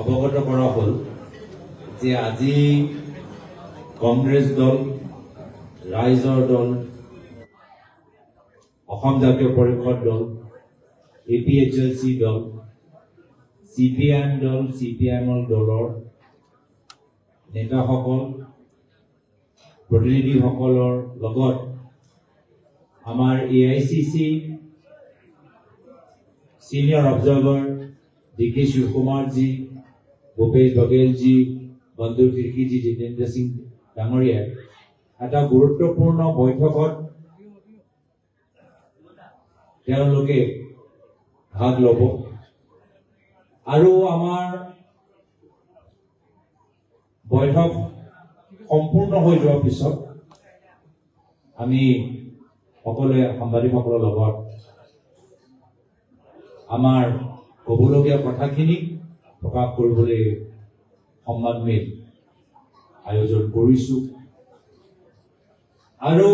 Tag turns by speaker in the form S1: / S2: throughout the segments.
S1: অৱগত কৰা হ'ল যে আজি কংগ্ৰেছ দল, ৰাইজৰ দল, অসম জাতীয় পৰিষদ দল, এপিএইচএলচি দল, চিপিআইএম দল, চিপিআইএমৰ দলৰ নেতাসকল, প্ৰতিনিধিসকলৰ লগত আমাৰ এআইচিচি চিনিয়ৰ অবজাৰ্ভাৰ ডি কে শিৱকুমাৰজী, ভূপেশ বঘেলজী, বন্ধু তিৰ্কীজী, জিতেন্দ্ৰ সিং ডাঙৰীয়াই এটা গুৰুত্বপূৰ্ণ বৈঠকত তেওঁলোকে ভাগ ল'ব আৰু আমাৰ বৈঠক সম্পূৰ্ণ হৈ যোৱাৰ পিছত আমি সকলোৱে সাংবাদিকসকলৰ লগত আমাৰ ক'বলগীয়া কথাখিনি প্ৰকাশ কৰিবলৈ সংবাদমেল আয়োজন কৰিছোঁ। আৰু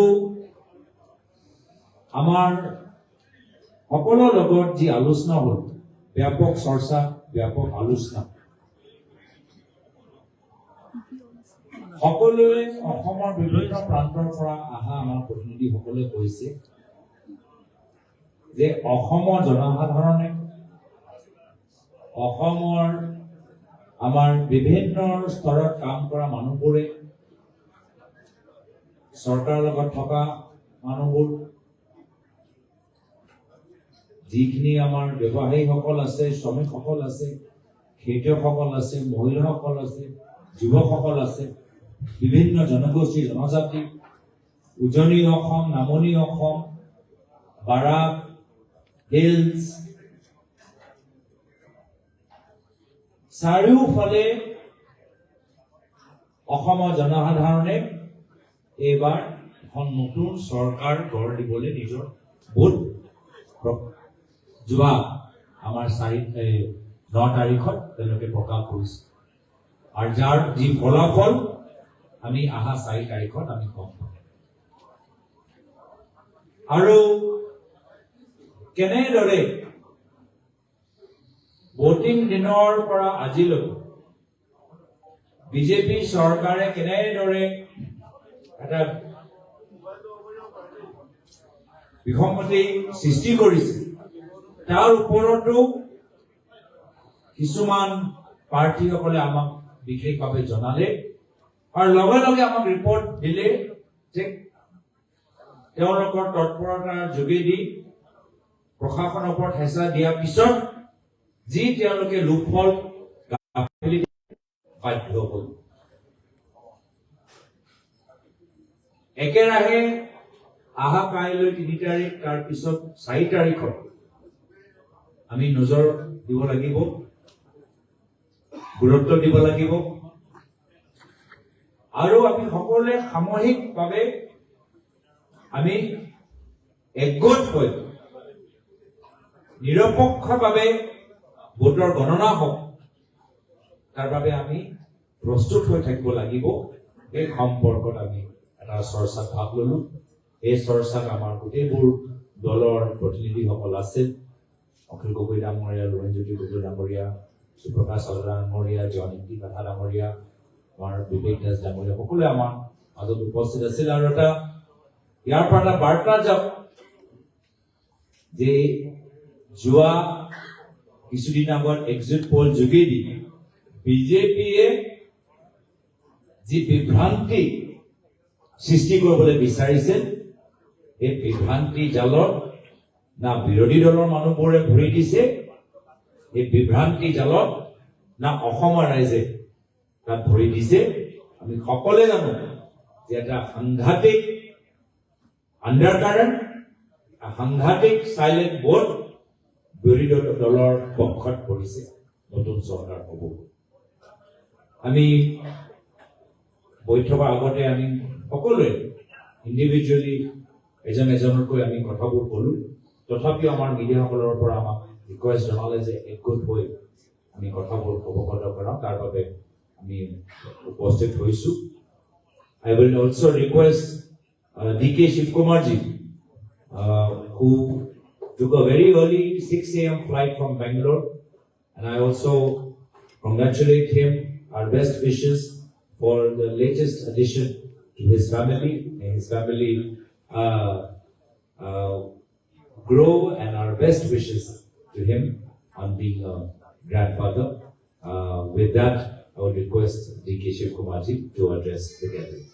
S1: আমাৰ সকলোৰ লগত যি আলোচনা হ'ল, ব্যাপক চৰ্চা, ব্যাপক আলোচনা, সকলোৱে অসমৰ বিভিন্ন প্ৰান্তৰ পৰা অহা আমাৰ প্ৰতিনিধিসকলে কৈছে যে অসমৰ জনসাধাৰণে, অসমৰ আমাৰ বিভিন্ন স্তৰত কাম কৰা মানুহবোৰে, চৰকাৰৰ লগত থকা মানুহবোৰ, যিখিনি আমাৰ ব্যৱসায়ীসকল আছে, শ্ৰমিকসকল আছে, খেতিয়কসকল আছে, মহিলাসকল আছে, যুৱকসকল আছে, বিভিন্ন জনগোষ্ঠী, জনজাতি, উজনি অসম, নামনি অসম, বাৰাক, হিলছ, চাৰিওফালে অসমৰ জনসাধাৰণে এইবাৰ এখন নতুন চৰকাৰ গঢ় দিবলৈ নিজৰ ভোট যোৱা আমাৰ 9 তাৰিখত তেওঁলোকে প্ৰকাশ কৰিছে আৰু যাৰ যি ফলাফল আমি অহা 4 তাৰিখত আমি গম পাম। আৰু কেনেদৰে ভোটিং দিনৰ পৰা আজিলৈ বিজেপি চৰকাৰে কেনেদৰে এটা বিসংগতি সৃষ্টি কৰিছে, তাৰ ওপৰতো কিছুমান প্ৰাৰ্থীসকলে আমাক বিশেষভাৱে জনালে আৰু লগে লগে আমাক ৰিপৰ্ট দিলে যে তেওঁলোকৰ তৎপৰতাৰ যোগেদি প্ৰশাসনৰ ওপৰত হেঁচা দিয়াৰ পিছত যি তেওঁলোকে লোফল বাধ্য হ'ল। একেৰাহে অহা কাইলৈ 3 তাৰিখ, তাৰপিছত 4 তাৰিখত আমি নজৰ দিব লাগিব, গুৰুত্ব দিব লাগিব আৰু আমি সকলোৱে সামূহিকভাৱে আমি একগোট হৈ নিৰপেক্ষভাৱে ভোটৰ গণনা হওক, তাৰ বাবে আমি প্ৰস্তুত হৈ থাকিব লাগিব। এই সম্পৰ্কত আমি এটা চৰ্চাত ভাগ ললো। এই চৰ্চাত আমাৰ গোটেইবোৰ দলৰ প্ৰতিনিধিসকল আছিল। অখিল গগৈ ডাঙৰীয়া, লুৰীণজ্যোতি গগৈ ডাঙৰীয়া, সুপ্ৰকাশ হাজৰিকা ডাঙৰীয়া, জয়ন্তী কাথা ডাঙৰীয়া, আমাৰ বিবেক দাস ডাঙৰীয়া, সকলোৱে আমাৰ মাজত উপস্থিত আছিল। আৰু এটা ইয়াৰ পৰা এটা বাৰ্তা যাওক যে যোৱা কিছুদিন আগত এক্সিট পল যোগেদি বিজেপিয়ে যি বিভ্ৰান্তি সৃষ্টি কৰিবলৈ বিচাৰিছিল, এই বিভ্ৰান্তি জালত না বিৰোধী দলৰ মানুহবোৰে ভৰি দিছে, এই বিভ্ৰান্তি জালত না অসমৰ ৰাইজে তাত ভৰি দিছে। আমি সকলোৱে জানো যে এটা সাংঘাতিক আণ্ডাৰ কাৰেণ্ট, সাংঘাতিক চাইলেণ্ট ভোট বিৰোধী দলৰ পক্ষত পৰিছে, নতুন চৰকাৰ হ'ব। আমি বৈঠকৰ আগতে আমি সকলোৱে ইণ্ডিভিজুৱেলি এজন এজনকৈ আমি কথাবোৰ ক'লো। তথাপিও আমাৰ মিডিয়াসকলৰ পৰা আমাক ৰিকুৱেষ্ট জনালে যে একগোট হৈ আমি কথাবোৰ অৱগত কৰাওঁ, তাৰ বাবে আমি উপস্থিত হৈছোঁ। I will also request D.K. Shivkumarji, who took a very early 6 a.m. flight from Bangalore, and I also Congratulate him, our best wishes for the latest addition to his family. May his family grow, and our best wishes to him on being a grandfather. With that, I would request D.K. Shivakumarji to address the gathering.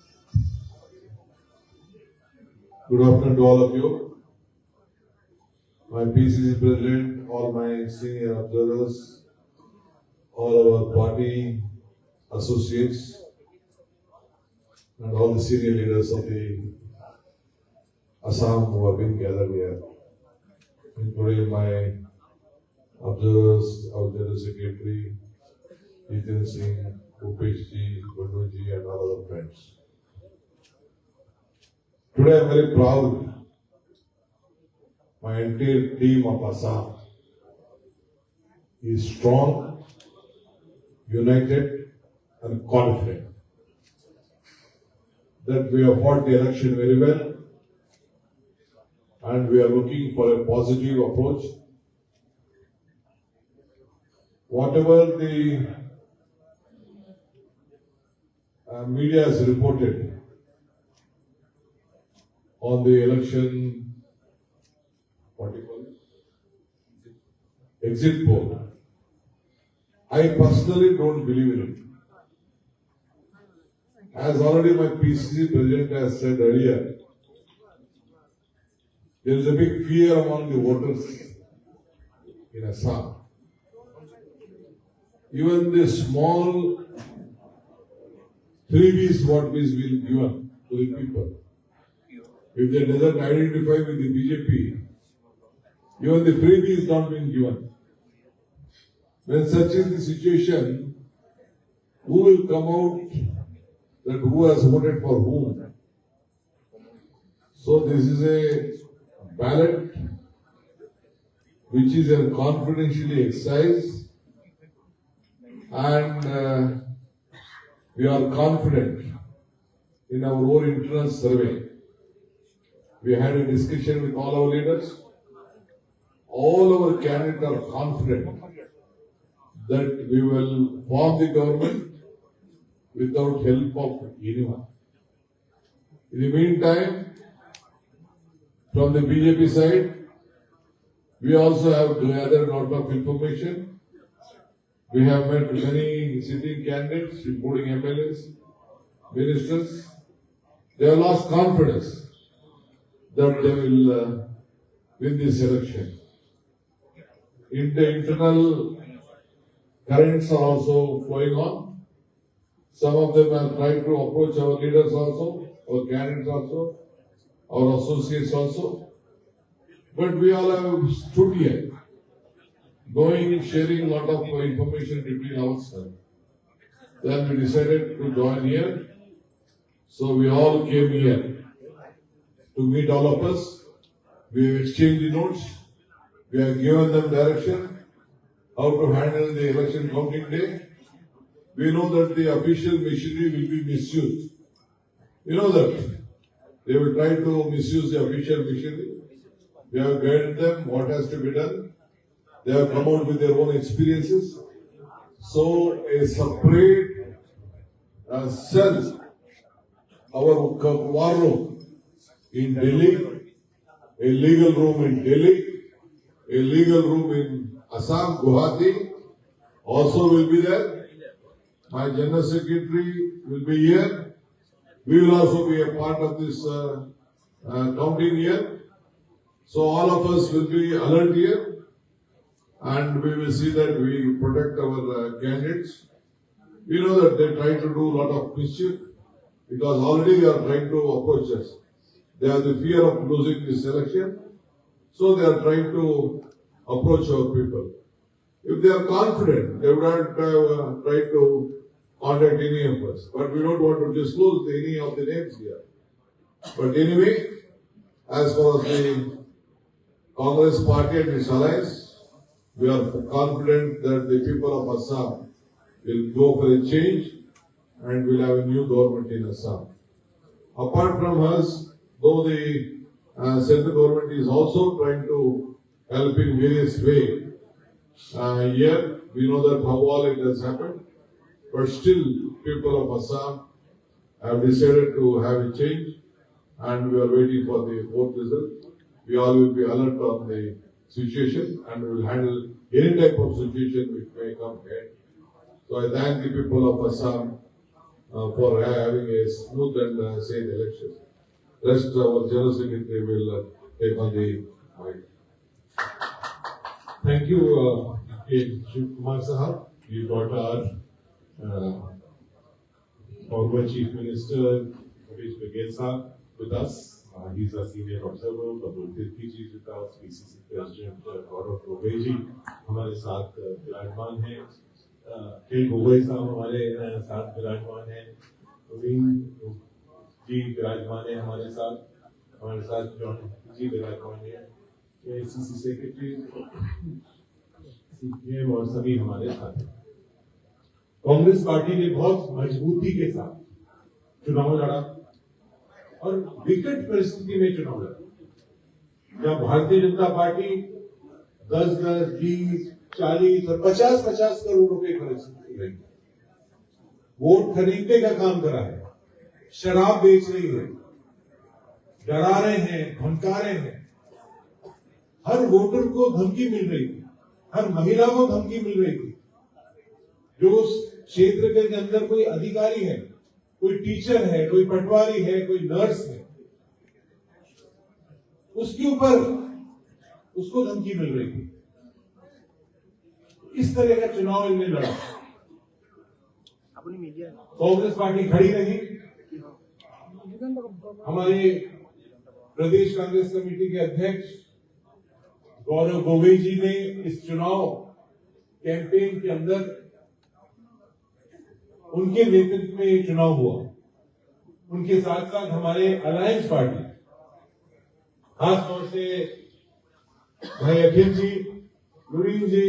S2: Good afternoon to all of you. My PCC president, all my senior observers, all our party associates, and all the senior leaders of the Assam who have been gathered here, including my observers, our General Secretary, Jitendra Singh, Bhupesh ji, Gundu ji, and all other friends. Today I am very proud. My entire team of Assam is strong, united, and confident that we have fought the election very well, and we are looking for a positive approach. Whatever the media has reported on the election, what do you call it? Exit poll. I personally don't believe in it. As already my PCC president has said earlier, there is a big fear among the voters in Assam. Even the small freebies what is being given to the people, if they doesn't identify with the BJP, even the freebie is not being given. When such is the situation, who will come out that who has voted for whom? So this is a ballot which is a confidentially exercise, and we are confident in our own internal survey. We had a discussion with all our leaders. All our candidates are confident that we will form the government without help of anyone. In the meantime, from the BJP side, we also have gathered a lot of information. We have met many sitting candidates, including MLAs, ministers. They have lost confidence that they will win this election. In the internal currents are also flowing on. Some of them have tried to approach our leaders also, our candidates also, our associates also. But we all have stood here, knowing, sharing a lot of information between ourselves. Then we decided to join here. So we all came here to meet all of us. We have exchanged the notes. We have given them direction how to handle the election counting day. We know that the official machinery will be misused. You know that. They will try to misuse the official machinery. We have guided them what has to be done. They have come out with their own experiences. So a separate cell, our war room in Delhi, a legal room in Delhi, a legal room in Assam, Guwahati, also will be there. My general secretary will be here. We will also be a part of this counting here. So all of us will be alert here, and we will see that we protect our candidates. We know that they try to do a lot of mischief because already they are trying to approach us. They have the fear of losing this election, so they are trying to approach our people. If they are confident, they would not have tried to contact any of us. But we don't want to disclose any of the names here. But anyway, as far as the Congress party and its allies, we are confident that the people of Assam will go for a change and will have a new government in Assam. Apart from us, though the central government is also trying to help in various ways, here We know that how all it has happened, but still people of Assam have decided to have a change, and we are waiting for the fourth result. We all will be alert on the situation and we will handle any type of situation which may come ahead. So I thank the people of Assam for having a smooth and safe election. Rest, our General Secretary will take on the mic.
S3: Thank you, K. Shiv Kumar Sahab. We got our former Chief Minister Bhupesh Baghel Sahab with us. He's our senior observer. Praful Tirkey ji is with us. PCC President Gaurav Gogoi ji हमारे साथ विराजमान हैं. अखिल गोगोई साहब हमारे साथ विराजमान हैं. प्रवीण जी विराजमान हैं हमारे साथ. हमारे साथ जॉन जी विराजमान हैं. एआईसीसी सेक्रेटरी, सीपीएम और सभी हमारे साथ हैं. कांग्रेस पार्टी ने बहुत मजबूती के साथ चुनाव लड़ा और विकट परिस्थिति में चुनाव लड़ा, जहां भारतीय जनता पार्टी 10-10, 20, 40 और 50-50 करोड़ रुपए खर्च कर रही है, वोट खरीदने का काम करा है, शराब बेच रही है, डरा रहे हैं, धमका रहे हैं. हर वोटर को धमकी मिल रही थी, हर महिला को धमकी मिल रही थी. जो उस क्षेत्र के अंदर कोई अधिकारी है, कोई टीचर है, कोई पटवारी है, कोई नर्स है, उसके ऊपर उसको धमकी मिल रही थी. इस तरह का चुनाव इनने लड़ा.
S4: আপুনি মিডিয়া.
S3: कांग्रेस पार्टी खड़ी रही. हमारे प्रदेश कांग्रेस कमेटी के अध्यक्ष गौरव गोगोई जी ने इस चुनाव कैंपेन के अंदर, उनके नेतृत्व में ये चुनाव हुआ. उनके साथ साथ हमारे अलायंस पार्टी, खास तौर से भाई अखिल जी, लुरीन जी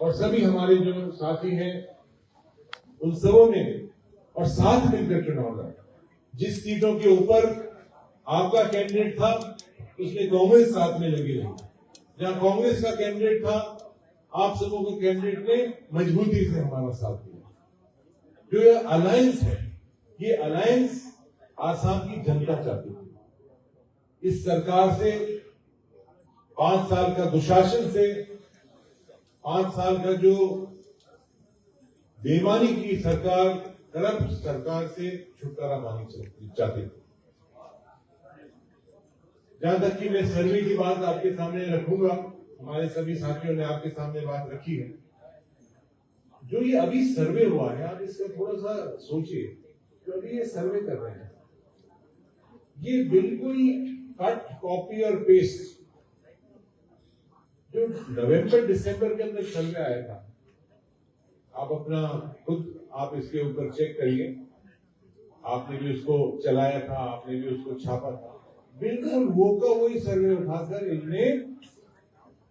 S3: और सभी हमारे जो साथी हैं, उन सबों ने और साथ मिलकर चुनाव लड़ा. जिस सीटों के ऊपर आपका कैंडिडेट था, उसमें कांग्रेस साथ में लगी रही. जहां कांग्रेस का कैंडिडेट था, आप सबों के कैंडिडेट ने मजबूती से हमारा साथ दिया. जो ये अलायंस है, ये अलायंस आसाम की जनता चाहती थी. इस सरकार से, 5 साल का दुशासन से, 5 साल का जो बेईमानी की सरकार, करप्ट सरकार से छुटकारा पानी चाहती थी. जहां तक कि मैं सर्वे की बात आपके सामने रखूंगा, हमारे सभी साथियों ने आपके सामने बात रखी है. जो ये अभी सर्वे हुआ है, आप इसका थोड़ा सा सोचिए. जो अभी ये सर्वे कर रहे हैं, ये बिल्कुल कट, कॉपी और पेस्ट, जो नवंबर दिसंबर के अंदर सर्वे आया था, आप अपना खुद आप इसके ऊपर चेक करिए. आपने भी उसको चलाया था, आपने भी उसको छापा था. बिल्कुल वो का वही सर्वे उठाकर इनने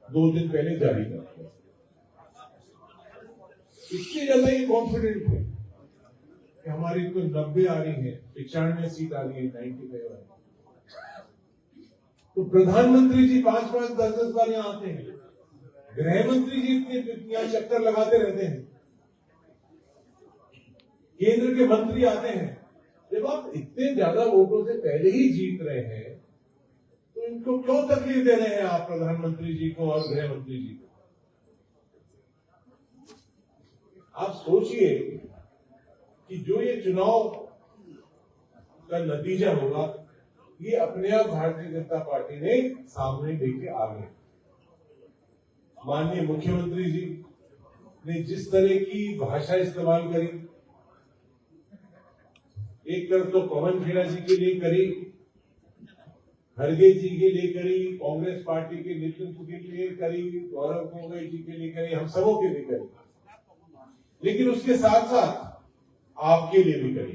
S3: 2 दिन पहले जारी कर दिया. इतनी ज्यादा ये कॉन्फिडेंट थे कि हमारी तो 90 आ रही है, 95 सीट आ रही है, 95 आ रही है. तो प्रधानमंत्री जी पांच पांच, दस दस बार यहां आते हैं, गृह मंत्री जी इतने यहाँ चक्कर लगाते रहते हैं, केंद्र के मंत्री आते हैं. जब आप इतने ज्यादा वोटों से पहले ही जीत रहे हैं, तो इनको क्यों तकलीफ दे रहे हैं आप, प्रधानमंत्री जी को और गृह मंत्री जी को? आप सोचिए कि जो ये चुनाव का नतीजा होगा, ये अपने आप भारतीय जनता पार्टी ने सामने लेके आ गए. माननीय मुख्यमंत्री जी ने जिस तरह की भाषा इस्तेमाल करी, एक तरफ तो पवन खेड़ा जी के लिए करी, खड़गे जी के लिए करी, कांग्रेस पार्टी के नेतृत्व के लिए करी, गौरव गोगोई जी के लिए करी, हम सबों के लिए करी, लेकिन उसके साथ साथ आपके लिए भी करी.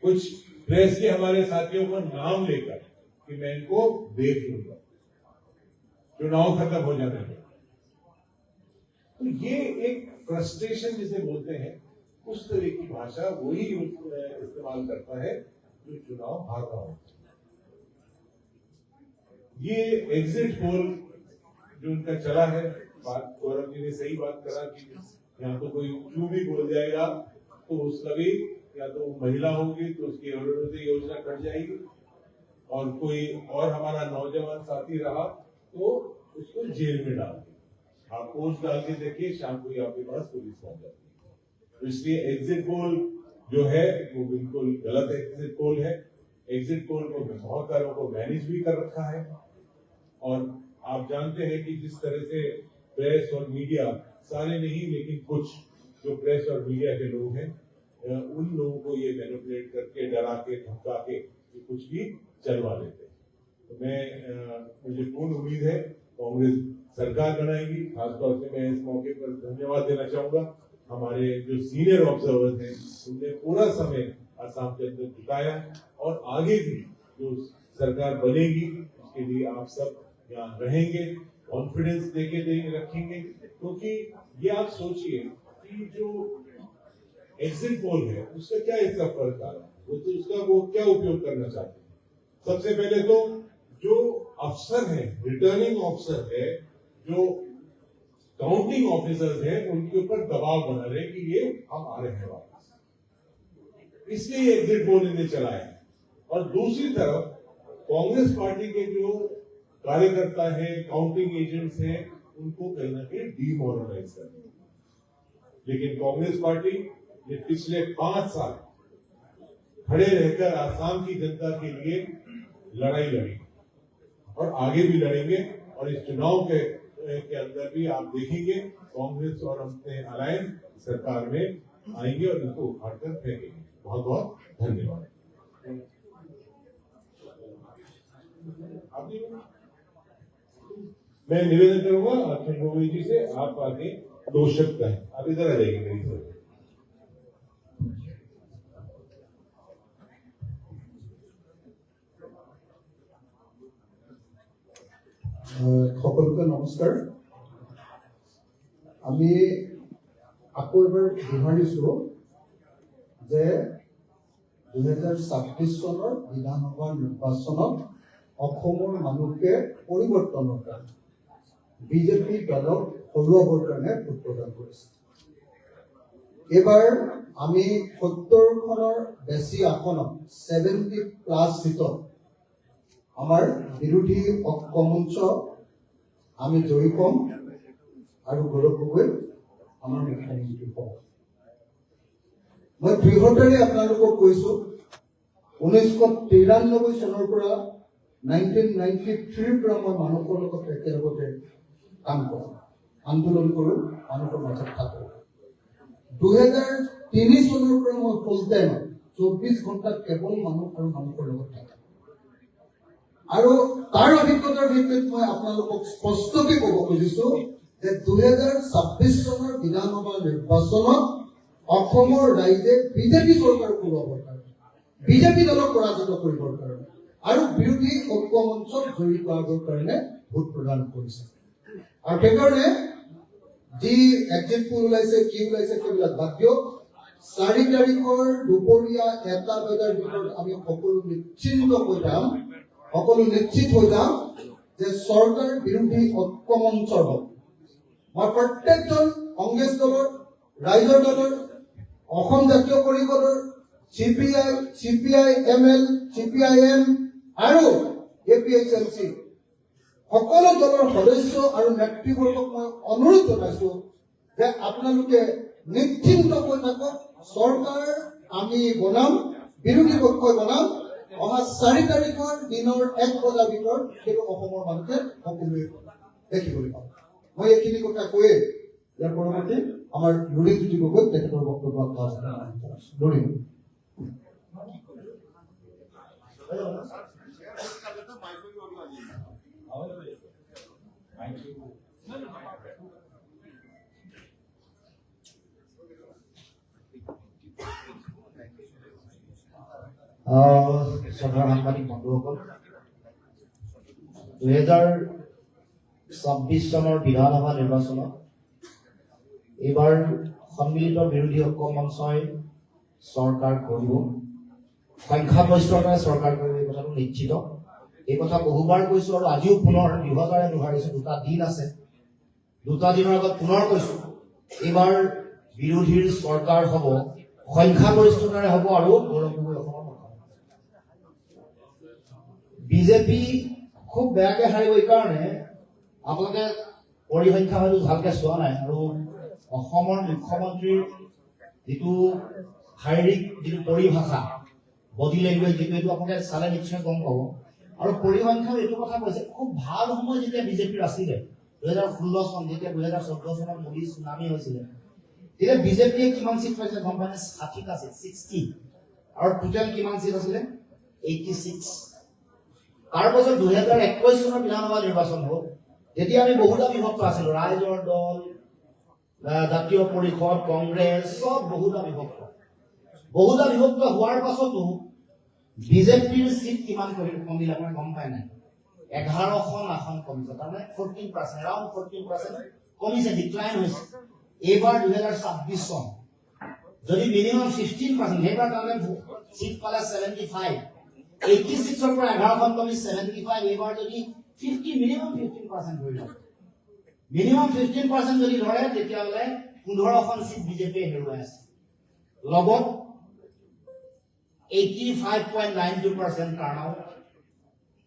S3: कुछ प्रेस के हमारे साथियों को नाम लेकर कि मैं इनको देख लूंगा, चुनाव खत्म हो जाने दो. तो ये एक फ्रस्ट्रेशन जिसे बोलते हैं, उस तरह की भाषा वही इस्तेमाल करता है जो चुनाव हार रहा हो. ये एग्जिट पोल जो उनका चला है, बात गौरव जी ने सही बात करा कि यहाँ तो कोई क्यों भी बोल जाएगा तो उसका भी, या तो महिला होगी तो उसकी अरुणोदय योजना कट जाएगी, और कोई और हमारा नौजवान साथी रहा तो उसको जेल में डाल देंगे। आप पोस्ट डाल के देखिए, शाम को ही आपके पास पुलिस पहुंच जाती है। तो इसलिए एग्जिट पोल जो है वो बिल्कुल गलत एग्जिट पोल है। एग्जिट पोल को बहुत सारों को मैनेज भी कर रखा है, और आप जानते हैं कि जिस तरह से प्रेस और मीडिया, सारे नहीं लेकिन कुछ जो प्रेस और मीडिया के लोग हैं, उन लोगों को ये मैनिपुलेट करके, डरा के, धमका के ये कुछ भी चलवा लेते हैं। तो मुझे पूर्ण उम्मीद है कांग्रेस सरकार बनाएगी। खासतौर से मैं इस मौके पर धन्यवाद देना चाहूंगा हमारे जो सीनियर ऑब्जर्वर्स हैं, उनने पूरा समय असम के अंदर बिताया, और आगे भी जो सरकार बनेगी उसके लिए आप सब यहाँ रहेंगे, कॉन्फिडेंस देके देंगे रखेंगे। क्योंकि ये आप सोचिए कि जो एग्जिट पोल है उसका क्या इसका फर्क आ रहा है, वो तो उसका वो क्या उपयोग करना चाहते हैं। सबसे पहले तो जो अफसर है, रिटर्निंग ऑफिसर है, जो काउंटिंग ऑफिसर्स हैं, उनके ऊपर दबाव बना रहे कि ये हम आ रहे हैं वापस, इसलिए एग्जिट पोल इन्हें चलाया। और दूसरी तरफ कांग्रेस पार्टी के जो कार्यकर्ता हैं, काउंटिंग एजेंट्स हैं, उनको कहीं ना कहीं डिमोरलाइज कर रहे हैं। लेकिन कांग्रेस पार्टी ने पिछले 5 साल खड़े रहकर आसाम की जनता के लिए लड़ाई लड़ी और आगे भी लड़ेंगे। और इस चुनाव के अंदर भी आप देखेंगे कांग्रेस और अपने अलायंस सरकार में आएंगे और इनको उखाड़ कर फेंकेंगे। बहुत बहुत धन्यवाद। मैं निवेदन करूंगा अखिल गोगोई जी से, आप आगे 2 शब्द कहें। आप इधर आ जाइए मेरी तरफ।
S4: সকলোকে নমস্কাৰ। আমি আকৌ এবাৰ দোহাৰিছো যে 2026 চনৰ বিধানসভা নিৰ্বাচনত অসমৰ মানুহে পৰিৱৰ্তনৰ কাৰণে বিজেপি দলক হৰুৱাবৰ কাৰণে ভোট প্ৰদান কৰিছে। এইবাৰ আমি 70খনৰ বেছি আসনত, 70+ চিটত আমাৰ বিৰোধী ঐক্যমঞ্চ আমি জয়ী হ'ম আৰু গৌৰৱ গগৈ আমাৰ মুখ্যমন্ত্ৰী হ'ব। মই দৃঢ়তাৰে আপোনালোকক কৈছো, 1993 চনৰ পৰা, 1993ৰ পৰা মই মানুহৰ লগত একেলগতে কাম কৰোঁ, আন্দোলন কৰোঁ, মানুহৰ মাজত থাকোঁ। 2003 চনৰ পৰা মই ফুল টাইম 24 ঘণ্টা কেৱল মানুহ আৰু মানুহৰ লগত থাকোঁ। আৰু তাৰ অভিজ্ঞতাৰ ভিত্তিত মই আপোনালোকক স্পষ্টকৈ ক'ব খুজিছো যে 2026 চনৰ বিধানসভা নিৰ্বাচনত অসমৰ ৰাইজে বিজেপি চৰকাৰ কৰোৱাবৰ কাৰণে, বিজেপি দলক পৰাজিত কৰিবৰ কাৰণে আৰু বিৰোধী ঐক্যমঞ্চক জয়ী কৰাবৰ কাৰণে ভোট প্ৰদান কৰিছে। আৰু সেইকাৰণে যি এক্সিট পোল ওলাইছে, কি ওলাইছে সেইবিলাক বাদ দিয়ক। 4 তাৰিখৰ দুপৰীয়া 1 বজাৰ ভিতৰত আমি সকলো নিশ্চিন্ত হৈ যাম, সকলো নিশ্চিত হৈ যাম যে চৰকাৰ বিৰোধী ঐক্যমঞ্চৰ হওক। মই প্ৰত্যেকজন কংগ্ৰেছ দলৰ, ৰাইজৰ দলৰ, অসম জাতীয় পৰিষদৰ, C P I, C P I M L, C P I M আৰু A P H L C সকলো দলৰ সদস্য আৰু নেতৃবৰ্গক মই অনুৰোধ জনাইছো যে আপোনালোকে নিশ্চিন্তকৈ থাকক, চৰকাৰ আমি বনাম, বিৰোধী পক্ষই বনাম। অহা 4 তাৰিখৰ দিনৰ 1 বজাৰ ভিতৰত সেইটো অসমৰ মানুহে সকলোৱে দেখিবলৈ পাব। মই এইখিনি কথা কৈয়ে ইয়াৰ পৰৱৰ্তী আমাৰ লুৰিণজ্যোতি গগৈক তেখেতৰ বক্তব্য আগবঢ়াব। লুৰিণ।
S5: শ্ৰদ্ধাৰ সাংবাদিক বন্ধুসকল, 2026 চনৰ বিধানসভা নিৰ্বাচনত এইবাৰ সন্মিলিত বিৰোধী ঐক্য মঞ্চই চৰকাৰ কৰিব, সংখ্যাগৰিষ্ঠতাৰে চৰকাৰ কৰিব, এই কথাটো নিশ্চিত। এই কথা বহুবাৰ কৈছো আৰু আজিও পুনৰ দৃঢ়তাৰে দোহাৰিছো। দুটা দিন আছে, দুটা দিনৰ আগত পুনৰ কৈছো, এইবাৰ বিৰোধীৰ চৰকাৰ হ'ব, সংখ্যাগৰিষ্ঠতাৰে হ'ব আৰু গৌৰৱ গগৈ অসমৰ মুখ্যমন্ত্ৰী। বিজেপি খুব বেয়াকে হাৰিব। এইকাৰণে আপোনালোকে পৰিসংখ্যা হয়তো ভালকে চোৱা নাই আৰু অসমৰ মুখ্যমন্ত্ৰীৰ যিটো শাৰীৰিক যিটো পৰিভাষা, বডি লেংগুৱেজ যিটো, এইটো আপোনালোকে চালে নিশ্চয় গম পাব। আৰু পৰিসংখ্যাও এইটো কথা কৈছে, খুব ভাল সময় যেতিয়া বিজেপিৰ আছিলে 2016 চন, যেতিয়া 2014 চনত মোদী চুনামি হৈছিলে, তেতিয়া বিজেপিয়ে কিমান চিট পাইছে গম পাইনে? 60টা চিট, 60। আৰু টোটেল কিমান চিট আছিলে? 86। তাৰ পাছত 2021 চনৰ বিধানসভা নিৰ্বাচন হ'ল, তেতিয়া আমি বহুধা বিভক্ত আছিলো, ৰাইজৰ দল, জাতীয় পৰিষদ, কংগ্ৰেছ, চব বহুধা বিভক্ত। বহুধা বিভক্ত হোৱাৰ পাছতো বিজেপিৰ চিট কিমান কমিল আপোনাৰ গম পাই নাই? 11খন আসন কমিছে, তাৰমানে 14%, এৰাউণ্ড 14% কমিছে, ডিক্লাইন হৈছে। এইবাৰ 2026 চন যদি মিনিমাম 15%, সেইবাৰ তাৰমানে চিট পালে 75, 86ৰ পৰা 11খন কমি 75। এইবাৰ যদি মিনিমাম 15% ধৰি লওক, মিনিমাম 15% যদি ধৰে, তেতিয়াহ'লে 15খন চিট বিজেপিয়ে হেৰুৱাই আছে। লগত 85.92% turn out,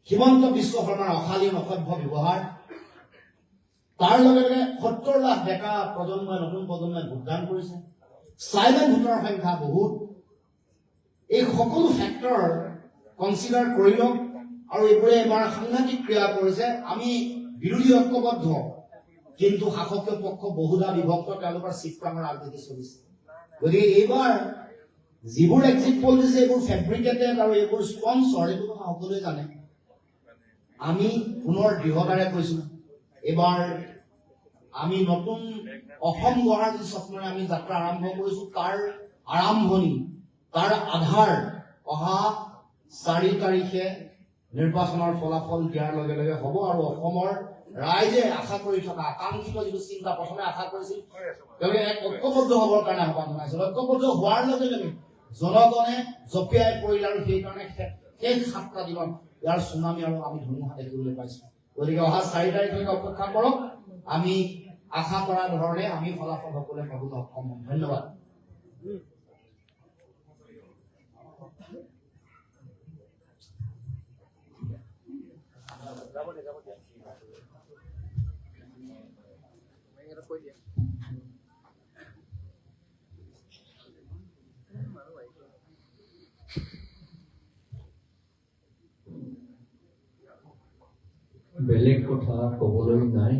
S5: Himanta Biswa শৰ্মাৰ অশালীন অসভ্য ব্যৱহাৰ, তাৰ লগে লগে 70 লাখ ডেকা প্ৰজন্মই, নতুন প্ৰজন্মই ভোটদান কৰিছে, চাইলেণ্ট ভোটাৰৰ সংখ্যা বহুত। এই সকলো ফেক্টৰ কনচিডাৰ কৰি লওক আৰু এইবোৰে এবাৰ সাংঘাতিক ক্ৰিয়া কৰিছে। আমি বিৰোধী ঐক্যবদ্ধ, কিন্তু শাসকীয় পক্ষ বহুধা বিভক্ত, তেওঁলোকৰ চিত্ৰামৰ ৰাজনীতি চলিছে। গতিকে এইবাৰ যিবোৰ এক্সিট পল দিছে, এইবোৰ ফেব্ৰিকেটেড আৰু এইবোৰ স্পনচৰ, এইটো কথা সকলোৱে জানে। আমি পুনৰ দৃঢ়তাৰে কৈছো, এইবাৰ আমি নতুন অসম গঢ়াৰ যি স্বপ্নৰে আমি যাত্ৰা আৰম্ভ কৰিছো, তাৰ আৰম্ভণি, তাৰ আধাৰ অহা 4 তাৰিখে নিৰ্বাচনৰ ফলাফল দিয়াৰ লগে লগে হ'ব। আৰু অসমৰ ৰাইজে আশা কৰি থকা আকাংক্ষিত যিটো চিন্তা প্ৰথমে আশা কৰিছিল, তেওঁলোকে এক ঐক্যবদ্ধ হ'বৰ কাৰণে আহ্বান জনাইছিল। ঐক্যবদ্ধ হোৱাৰ লগে লগে জনগণে জঁপিয়াই পৰিল আৰু সেইকাৰণে শেষ 7টা দিনত ইয়াৰ চুনামি আৰু আমি ধুমুহা দেখিবলৈ পাইছো। গতিকে অহা 4 তাৰিখলৈকে অপেক্ষা কৰক, আমি আশা কৰা ধৰণে আমি ফলাফল সকলোৱে পাবলৈ সক্ষম হ'ম। ধন্যবাদ।
S6: বেলেগ কথা ক'বলৈ নাই,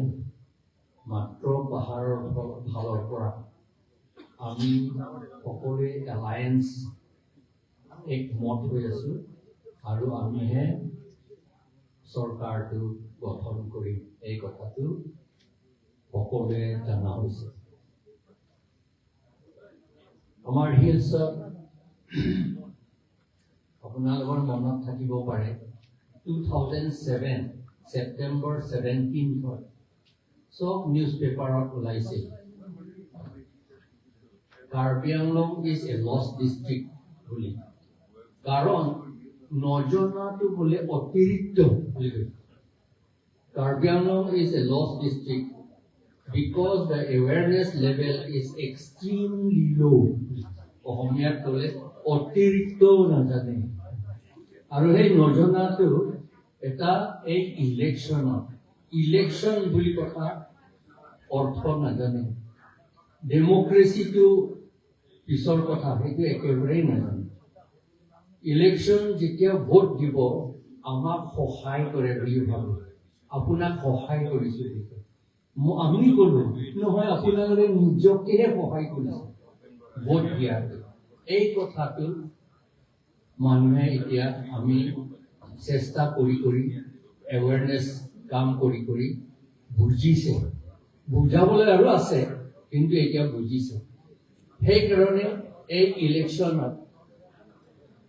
S6: মাত্ৰ পাহাৰৰ ফালৰ পৰা আমি সকলোৱে এলায়েন্স একমত হৈ আছো আৰু আমিহে চৰকাৰটো গঠন কৰিম, এই কথাটো সকলোৱে জনা হৈছে। আমাৰ হিলছত আপোনালোকৰ মনত থাকিব পাৰে, 2007 ছেপ্টেম্বৰ 17ত চব নিউজ পেপাৰত ওলাইছিল, Karbi Anglong is a lost district বুলি। কাৰণ নজনাটো বোলে অতিৰিক্ত বুলি কৈছে। Karbi Anglong is a lost district because the awareness level is extremely low. অসমীয়াত ক'লে অতিৰিক্তও নাজানে। আৰু সেই নজনাটো এটা এই ইলেকশ্যনত, ইলেকশ্যন বুলি কথা অৰ্থ নাজানে, ডেমক্ৰেচিটো পিছৰ কথা, সেইটো একেবাৰেই নাজানে। ইলেকশ্যন যেতিয়া ভোট দিব, আমাক সহায় কৰে বুলি ভাবে, আপোনাক সহায় কৰিছো বুলি কয়। আমি ক'লো নহয়, আপোনালোকে নিজকেহে সহায় কৰিছে ভোট দিয়াটো। এই কথাটো মানুহে এতিয়া আমি চেষ্টা কৰি কৰি এৱেৰনেছ কাম কৰি কৰি বুজিছে। বুজাবলৈ আৰু আছে, কিন্তু এতিয়া বুজিছে। সেইকাৰণে এই ইলেকশ্যনত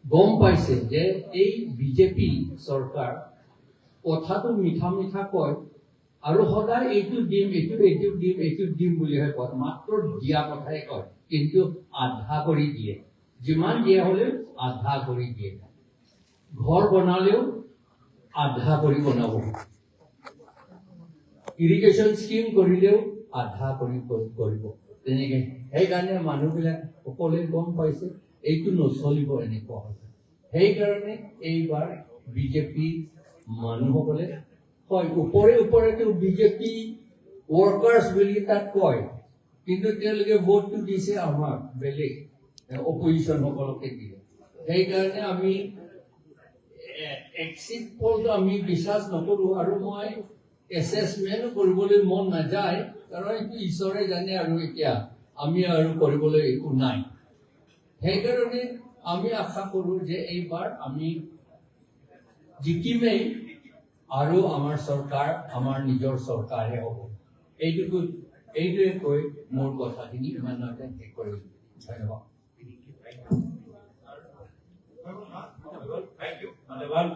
S6: গম পাইছে যে এই বিজেপি চৰকাৰ কথাটো মিঠা মিঠা কয় আৰু সদায় এইটো দিম, এইটো এইটো দিম, এইটো দিম বুলিহে কয়, মাত্ৰ দিয়া কথাই কয়, কিন্তু আধা কৰি দিয়ে। যিমান দিয়া হ'লেও আধা কৰি দিয়ে। ঘৰ বনালেও আধা কৰি বনাব, ইৰিগেশ্যন স্কিম কৰিলেও আধা কৰি কৰিব তেনেকে। সেইকাৰণে মানুহবিলাক সকলোৱে গম পাইছে, এইটো নচলিব এনেকুৱা হ'লে। সেইকাৰণে এইবাৰ বিজেপি মানুহসকলে হয়, ওপৰে ওপৰেতো বিজেপি ৱৰ্কাৰ্ছ বুলি তাত কয়, কিন্তু তেওঁলোকে ভোটটো দিছে আমাক, বেলেগ অপজিশ্যন সকলকে দিয়ে। সেইকাৰণে আমি এক্সিট পলটো আমি বিশ্বাস নকৰোঁ আৰু মই এছেচমেণ্টো কৰিবলৈ মন নাযায়, কাৰণ এইটো ঈশ্বৰে জানে আৰু এতিয়া আমি আৰু কৰিবলৈ একো নাই। সেইকাৰণে আমি আশা কৰোঁ যে এইবাৰ আমি জিকিমেই আৰু আমাৰ চৰকাৰ আমাৰ নিজৰ চৰকাৰহে হ'ব। এইটোৱে কৈ মোৰ কথাখিনি ইমানতে শেষ কৰিলোঁ। ধন্যবাদ।
S1: Thank U, ধন্যবাদ।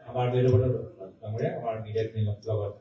S1: আমাৰ বেদব্ৰত ডাঙৰীয়া আমাৰ মিডিয়াখিনিৰ লগত